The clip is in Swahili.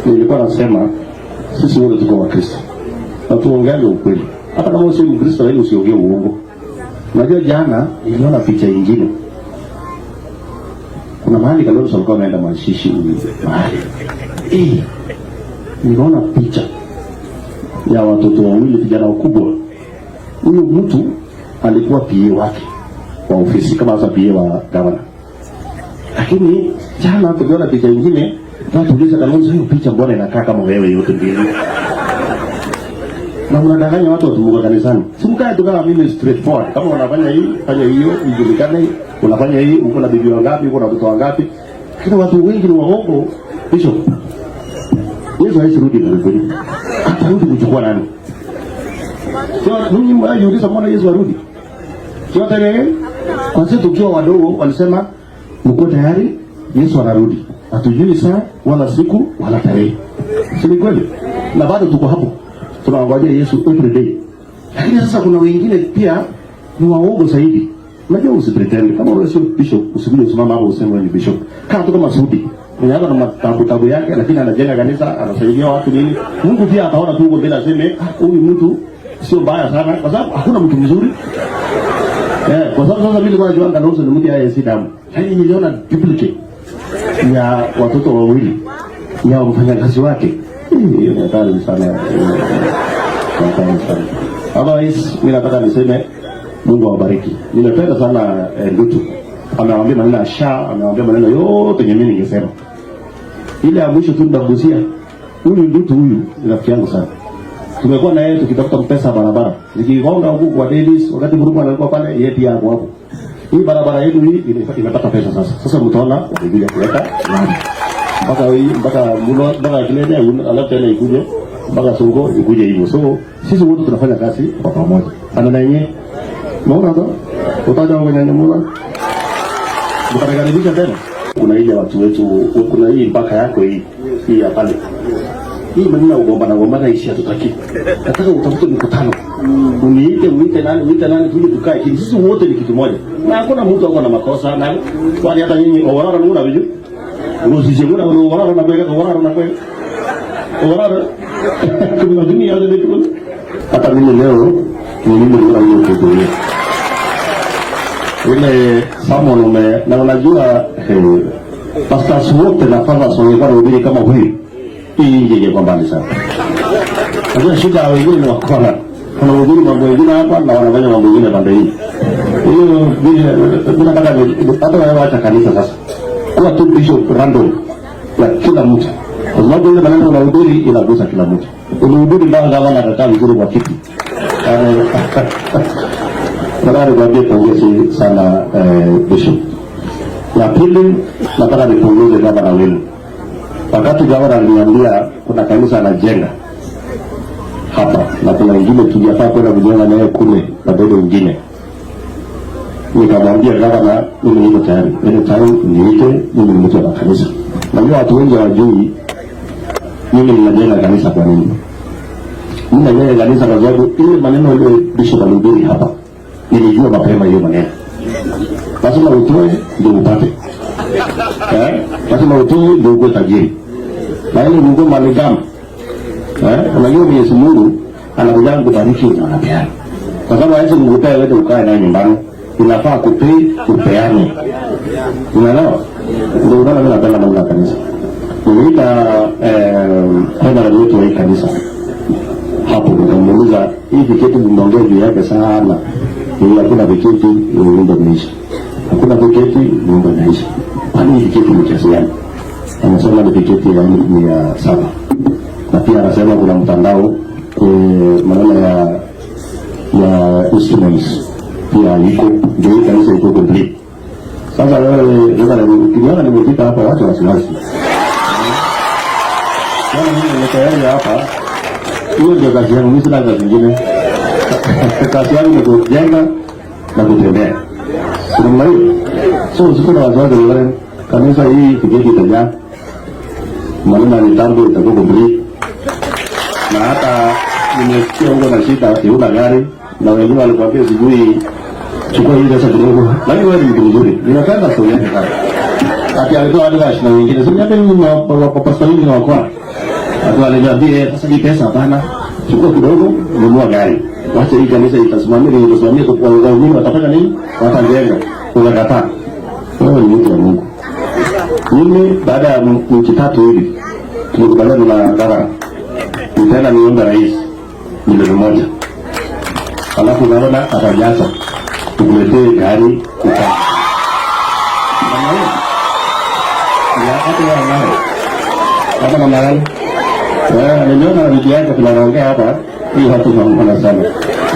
Nilikuwa nasema sisi wote tuko Wakristo na tuongeage ukweli, hata kama sio Mkristo, lakini usiongee uongo. Unajua, jana niliona picha ingine, kuna mahali Kalonzo alikuwa ameenda mazishi mahali nikaona picha ya watoto wawili vijana wakubwa. Huyu mtu alikuwa PA wake wa ofisi kama sasa PA wa gavana, lakini jana tukiona picha ingine, tuuliza Kalonzo, hiyo picha mbona inakaa kama wewe yote mbili? Na mnadanganya watu watumuka kanisani. Si mkae tu kama mimi straightforward. Kama unafanya hii, fanya hiyo, ijulikane. Unafanya hii, uko na bibi wangapi, uko na watoto wangapi. Lakini watu wengi ni waongo. Bishop, Yesu hawezi rudi mbinguni. Atarudi kuchukua nani? Sio ninyi mnajiuliza mbona Yesu arudi? Sio tena kwanza tukiwa wadogo walisema mko tayari, Yesu anarudi. Hatujui saa wala siku wala tarehe. Si ni kweli? Na bado tuko hapo. Tunangojea Yesu every day. Lakini sasa kuna wengine pia ni waongo zaidi. Unajua usipretend kama wewe sio bishop, usikuje usimama hapo useme wewe ni bishop. Kaa tu kama Sudi. Mwenye na matabu tabu yake, lakini anajenga kanisa, anasaidia watu nini. Mungu pia ataona tu huko mbele aseme, "Ah, huyu mtu sio mbaya sana," kwa sababu hakuna mtu mzuri. Kwa sababu sasa mimi nilikuwa najua Kalonzo ni mtu ya si damu. Lakini niliona duplicate ya watoto wawili ya mfanyakazi wake. Hiyo ni hatari sana. Hatari sana. Otherwise, mimi nataka niseme Mungu awabariki. Nimependa sana Ndutu. Amewaambia maneno ya SHA, amewaambia maneno yote yenye mimi ningesema. Ile ya mwisho tu nitagusia. Huyu Ndutu huyu ni rafiki yangu sana. Tumekuwa na yeye tukitafuta pesa barabara. Nikigonga huku kwa Davis, wakati Murumba alikuwa pale, yeye pia hapo hapo. Hii barabara yetu hii imepata pesa sasa. Sasa mtaona wamekuja kuweka lami. Mpaka hii mpaka Mulo mpaka Kilele, alafu tena ikuje mpaka Songo ikuje hivyo. So sisi wote tunafanya kazi kwa pamoja. Ana na yenyewe. Unaona to? Utaja kwenye nyumba. Mkanikaribisha tena. Kuna ile watu wetu, kuna hii mpaka yako hii hii ya pale. Hii maneno ya kugombana gombana ishi hatutaki. Nataka utafute mkutano. Uniite, uite nani, uite nani, tuje tukae chini. Sisi wote ni kitu moja. Na hakuna mtu ako na makosa na kwani hata nyinyi owarara nuna biju. Ngosije nguna owarara na kweka owarara na kweka. Owarara. Kuna dunia yote ni hata mimi leo ni mimi ndio nilikuhudhuria. Ile sermon ume na unajua pastors wote na fathers wangekuwa wanahubiri kama huyu, hii nchi ingekuwa mbali sana. Unajua shida wengine ni wakora, wanahubiri mambo mengine hapa na wanafanya mambo mengine pande hii. Hiyo mimi nataka hata wewe acha kanisa sasa, kuwa tu bishop random ya kila mtu, kwa sababu ile maneno unahubiri inagusa kila mtu. Ulihubiri mpaka gavana akakaa vizuri kwa kiti. Nataka nikwambie pongezi sana bishop. Ya pili, nataka nipongeze gavana wenu. Wakati gavana aliniambia kuna kanisa anajenga hapa na kuna ingine tujafaa kwenda kujenga naye kule na bado ingine, nikamwambia gavana, mimi niko tayari, anytime niite, mimi ni mtu wa kanisa. Najua watu wengi hawajui mimi ninajenga kanisa kwa nini. Mimi najenga kanisa kwa sababu ile maneno ile bishop alihubiri hapa, nilijua mapema hiyo maneno. Lazima utoe ndio upate. Lazima utoe ndio ukuwe tajiri. Na ile Mungu maligam. Unajua Mwenyezi Mungu anakuja kubariki na anapeana. Kwa sababu hawezi kukupea wewe ukae naye nyumbani. Inafaa kupei upeane. Unaelewa? Ndio unaona mimi napenda mambo ya kanisa. Niliita reverend wetu wa hii kanisa hapo, nikamuuliza hii viketi mmeongea juu yake sana. Ni hakuna viketi, nyumba imeisha. Hakuna viketi, nyumba imeisha. Kwani hii viketi ni kiasi gani? Anasema ni viketi ya 700. Na pia anasema kuna mtandao maneno ya instruments pia iko, ndio hii kanisa iko complete. Sasa wewe sasa ukiniona nimefika hapa, wacha wasiwasi. Maana mimi niko tayari hapa. Hiyo ndio kazi yangu, mimi sina kazi nyingine. Kazi yangu ni kujenga na kutembea. Si namna hiyo? So usikuwe na wasiwasi wewe. Kanisa hii viketi itajaa. Maneno ya mitambo itakuwa complete. Na hata nimesikia huko na shida una gari na wengine walikwambia sijui chukua hii pesa kidogo, lakini wewe ni mtu mzuri, ninapenda story yake sana. Ati alitoa advice na wengine. Sasa niambia mimi mapasta wengi na wakora. Ati aliniambia, "Sasa hii pesa hapana. Chukua kidogo, nunua gari. Wacha hii kanisa itasimamia, itasimamia kwa waumini watafanya nini? Watajenga." Unakataa. Wewe ni mtu wa Mungu. Mimi baada ya wiki 3 hivi tulikubaliana na gavana. Nitaenda niombe rais 1 milioni. Alafu gavana atajaza tukuletee gari uka. Ya, hata wewe nayo. Hata namna gani? Eh, niliona na bibi yako tunaongea hapa. Hii watu wanaona sana.